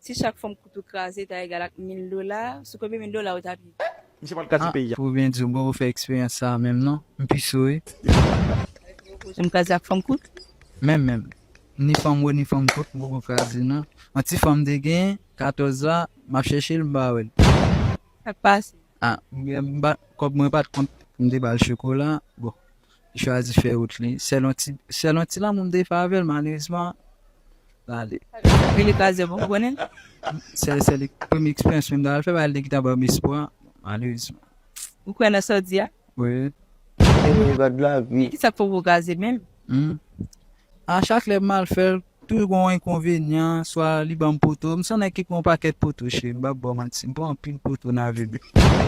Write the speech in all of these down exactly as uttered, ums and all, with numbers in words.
Si chak fanm kout ou kraze ta egal ak mil dola, sou konbyen mil dola ou t ap ye? Misye pral kraze peyi a. Pou byen di w, m poko fè eksperyans sa a menm non. M pi sou wi. Ou janm kraze ak fanm kout? Menm menm. Ni fanm wo ni fanm kout, m poko kraze non. Yon ti fanm m te genyen, katòz la, m ap chèche l, m pa wè l. Sa k pase? Ah, m ba, kòb mwen pa t kont pou m te ba l chokola. Bon, li chwazi fè wout li. Sèl yon ti, sèl yon ti lanmou m te fè avè l, malerezman, l ale. Li kraze bon, ou konnen l? Sèl, sèl premye eksperyans mwen m t al fè, bagay li te gentan ban m espwa, malerezman. Ou kwè nan sa w di a? Wi. Mwen gad lavi. Kisa k fè w kraze menm? Hmm. A chak lè m al fè l, toujou gon enkonvenyan, swa li ban m poto. M se yon nèg ki pran yon pakèt poto, cheri, m p ap ba w manti. M pran anpil poto nan vi m.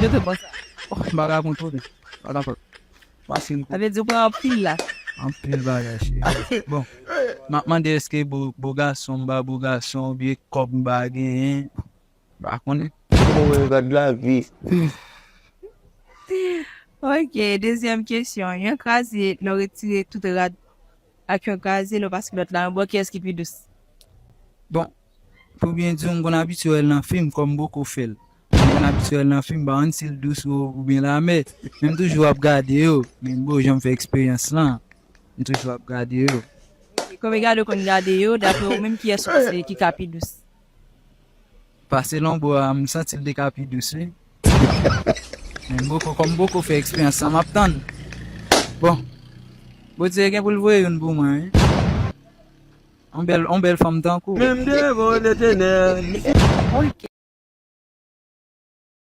Yo te bon sa. Oh, m pa ka kontwole. Pa ka fè. Paske m. Sa vle di w pran anpil la. Anpil bagay, cheri. Bon, m ap mande èske bo, bo gason, m ba bo gason, oubyen kòb m ba genyen. M pa konnen. Kòman w wè gad lavi? Ok, dezyèm kesyon. Yon kraze, lè w retire tout rad ak yon kraze, lè w pase lòt la anba, kiyès ki pi dous? Bon, pou byen di w, m konn abitye wè l nan fim, kòm m poko fè l. M konn abitye wè l nan fim, m pa konn si l dous ou, oubyen l amè. Men m toujou ap gade yo. Men m poko janm fè eksperyans lan. M toujou ap gade yo. Konbyen gade w konn gade yo, daprè ou menm, kiyès ou panse ki ka pi dous? Pase lonbra a, m santi l te ka pi dous wi. Men m poko, kòm m poko fè eksperyans sa, m ap tann. Bon, Bondye gen pou l voye youn pou mwen wi. Yon bèl, yon bèl fanm tankou. Menm devan Letènèl. Ok.